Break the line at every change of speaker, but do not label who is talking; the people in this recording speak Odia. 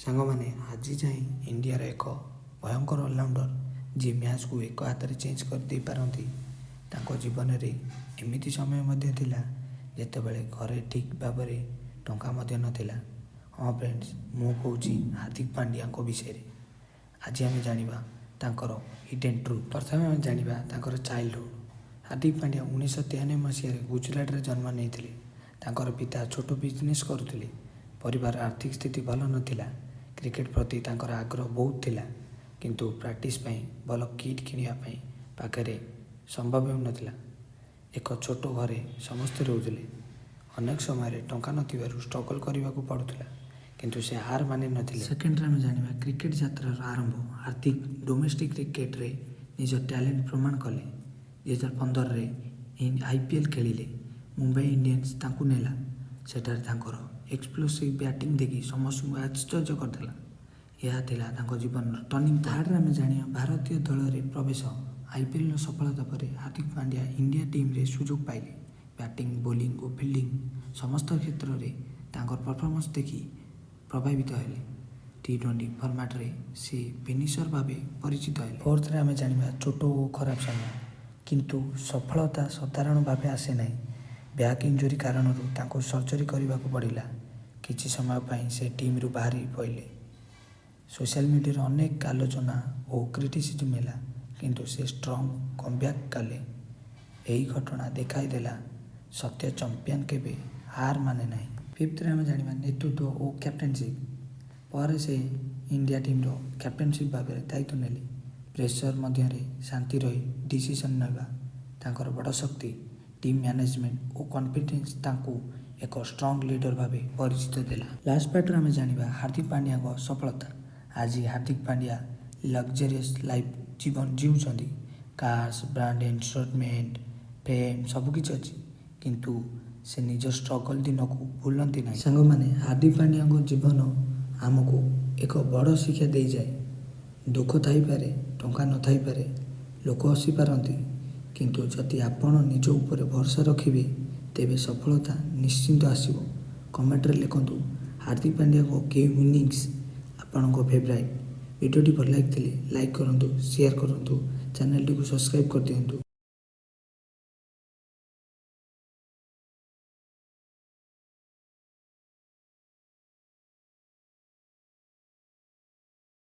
ସାଙ୍ଗମାନେ, ଆଜି ଯାଏଁ ଇଣ୍ଡିଆର ଏକ ଭୟଙ୍କର ଅଲରାଉଣ୍ଡର, ଯିଏ ମ୍ୟାଚ୍କୁ ଏକ ହାତରେ ଚେଞ୍ଜ କରିଦେଇପାରନ୍ତି। ତାଙ୍କ ଜୀବନରେ ଏମିତି ସମୟ ମଧ୍ୟ ଥିଲା, ଯେତେବେଳେ ଘରେ ଠିକ୍ ଭାବରେ ଟଙ୍କା ମଧ୍ୟ ନଥିଲା। ହଁ ଫ୍ରେଣ୍ଡସ୍, ମୁଁ କହୁଛି ହାର୍ଦ୍ଦିକ ପାଣ୍ଡ୍ୟାଙ୍କ ବିଷୟରେ। ଆଜି ଆମେ ଜାଣିବା ତାଙ୍କର ହିଡେନ୍ ଟ୍ରୁଥ୍। ପ୍ରଥମେ ଆମେ ଜାଣିବା ତାଙ୍କର ଚାଇଲ୍ଡହୁଡ଼। ହାର୍ଦ୍ଦିକ ପାଣ୍ଡ୍ୟା 1993 ମସିହାରେ ଗୁଜୁରାଟରେ ଜନ୍ମ ନେଇଥିଲେ। ତାଙ୍କର ପିତା ଛୋଟ ବିଜନେସ୍ କରୁଥିଲେ। ପରିବାର ଆର୍ଥିକ ସ୍ଥିତି ଭଲ ନଥିଲା। କ୍ରିକେଟ ପ୍ରତି ତାଙ୍କର ଆଗ୍ରହ ବହୁତ ଥିଲା, କିନ୍ତୁ ପ୍ରାକ୍ଟିସ୍ ପାଇଁ ଭଲ କିଟ୍ କିଣିବା ପାଇଁ ପାଖରେ ସମ୍ଭବ ହେଉନଥିଲା। ଏକ ଛୋଟ ଘରେ ସମସ୍ତେ ରହୁଥିଲେ। ଅନେକ ସମୟରେ ଟଙ୍କା ନଥିବାରୁ ଷ୍ଟ୍ରଗଲ୍ କରିବାକୁ ପଡ଼ୁଥିଲା, କିନ୍ତୁ ସେ ହାର ମାନି ନଥିଲେ। ସେକେଣ୍ଡରେ ଆମେ ଜାଣିବା କ୍ରିକେଟ ଯାତ୍ରାର ଆରମ୍ଭ। ହାର୍ଦ୍ଦିକ ଡୋମେଷ୍ଟିକ୍ କ୍ରିକେଟରେ ନିଜ ଟ୍ୟାଲେଣ୍ଟ ପ୍ରମାଣ କଲେ। 2015ରେ ଆଇପିଏଲ୍ ଖେଳିଲେ। ମୁମ୍ବାଇ ଇଣ୍ଡିଆନ୍ସ ତାଙ୍କୁ ନେଲା। ସେଠାରେ ତାଙ୍କର ଏକ୍ସପ୍ଲୋସିଭ୍ ବ୍ୟାଟିଂ ଦେଖି ସମସ୍ତଙ୍କୁ ଆଶ୍ଚର୍ଯ୍ୟ କରିଦେଲା। ଏହା ଥିଲା ତାଙ୍କ ଜୀବନର ଟର୍ଣ୍ଣିଂ। ଥାର୍ଡ଼ରେ ଆମେ ଜାଣିବା ଭାରତୀୟ ଦଳରେ ପ୍ରବେଶ। ଆଇପିଏଲ୍ର ସଫଳତା ପରେ ହାର୍ଦ୍ଦିକ ପାଣ୍ଡ୍ୟା ଇଣ୍ଡିଆ ଟିମ୍ରେ ସୁଯୋଗ ପାଇଲେ। ବ୍ୟାଟିଂ, ବୋଲିଂ ଓ ଫିଲ୍ଡିଂ ସମସ୍ତ କ୍ଷେତ୍ରରେ ତାଙ୍କର ପରଫର୍ମାନ୍ସ ଦେଖି ପ୍ରଭାବିତ ହେଲେ। ଟି20 ଫର୍ମାଟ୍ରେ ସେ ଫିନିସର ଭାବେ ପରିଚିତ ହେଲେ। ଫୋର୍ଥରେ ଆମେ ଜାଣିବା ଚୋଟ ଓ ଖରାପ ସମୟ। କିନ୍ତୁ ସଫଳତା ସାଧାରଣ ଭାବେ ଆସେ ନାହିଁ। ବ୍ୟାକ୍ ଇଞ୍ଜୁରି କାରଣରୁ ତାଙ୍କୁ ସର୍ଜରୀ କରିବାକୁ ପଡ଼ିଲା। କିଛି ସମୟ ପାଇଁ ସେ ଟିମ୍ରୁ ବାହାରି ପଡ଼ିଲେ। ସୋସିଆଲ ମିଡ଼ିଆରେ ଅନେକ ଆଲୋଚନା ଓ କ୍ରିଟିସିଜମ୍ ହେଲା, କିନ୍ତୁ ସେ ଷ୍ଟ୍ରଙ୍ଗ କମ୍ବ୍ୟାକ୍ କଲେ। ଏହି ଘଟଣା ଦେଖାଇଦେଲା, ସତ୍ୟ ଚମ୍ପିଆନ୍ କେବେ ହାର ମାନେ ନାହିଁ। ଫିଫ୍ଥରେ ଆମେ ଜାଣିବା ନେତୃତ୍ୱ ଓ କ୍ୟାପ୍ଟେନସିପ୍। ପରେ ସେ ଇଣ୍ଡିଆ ଟିମ୍ର କ୍ୟାପ୍ଟେନସିପ୍ ଭାବରେ ଦାୟିତ୍ୱ ନେଲେ। ପ୍ରେସର ମଧ୍ୟରେ ଶାନ୍ତି ରହି ଡିସିସନ୍ ନେବା ତାଙ୍କର ବଡ଼ ଶକ୍ତି। ଟିମ୍ ମ୍ୟାନେଜମେଣ୍ଟ ଓ କନଫିଡେନ୍ସ ତାଙ୍କୁ ଏକ ଷ୍ଟ୍ରଙ୍ଗ ଲିଡର ଭାବେ ପରିଚିତ ଦେଲା। ଲାଷ୍ଟ ପାର୍ଟରେ ଆମେ ଜାଣିବା ହାର୍ଦ୍ଦିକ ପାଣ୍ଡ୍ୟାଙ୍କ ସଫଳତା। ଆଜି ହାର୍ଦ୍ଦିକ ପାଣ୍ଡ୍ୟା ଲକ୍ଜରିୟସ୍ ଲାଇଫ୍ ଜୀବନ ଜିଉଛନ୍ତି। କାର୍ସ, ବ୍ରାଣ୍ଡ ଏଣ୍ଡୋର୍ସମେଣ୍ଟ, ଫେମ୍ ସବୁକିଛି ଅଛି, କିନ୍ତୁ ସେ ନିଜ ଷ୍ଟ୍ରଗଲ୍ ଦିନକୁ ଭୁଲନ୍ତି ନାହିଁ। ସାଙ୍ଗମାନେ, ହାର୍ଦ୍ଦିକ ପାଣ୍ଡ୍ୟାଙ୍କ ଜୀବନ ଆମକୁ ଏକ ବଡ଼ ଶିକ୍ଷା ଦେଇଯାଏ। ଦୁଃଖ ଥାଇପାରେ, ଟଙ୍କା ନଥାଇପାରେ, ଲୋକ ହସିପାରନ୍ତି, କିନ୍ତୁ ଯଦି ଆପଣ ନିଜ ଉପରେ ଭରସା ରଖିବେ, ତେବେ ସଫଳତା ନିଶ୍ଚିନ୍ତ ଆସିବ। କମେଣ୍ଟରେ ଲେଖନ୍ତୁ, ହାର୍ଦ୍ଦିକ ପାଣ୍ଡ୍ୟାଙ୍କ କେଉଁ ଇନିଂସ ଆପଣଙ୍କ ଫେଭରାଇଟ୍? ଭିଡ଼ିଓଟି ଭଲ ଲାଗିଥିଲେ ଲାଇକ୍ କରନ୍ତୁ, ସେୟାର କରନ୍ତୁ, ଚ୍ୟାନେଲଟିକୁ ସବସ୍କ୍ରାଇବ୍ କରିଦିଅନ୍ତୁ।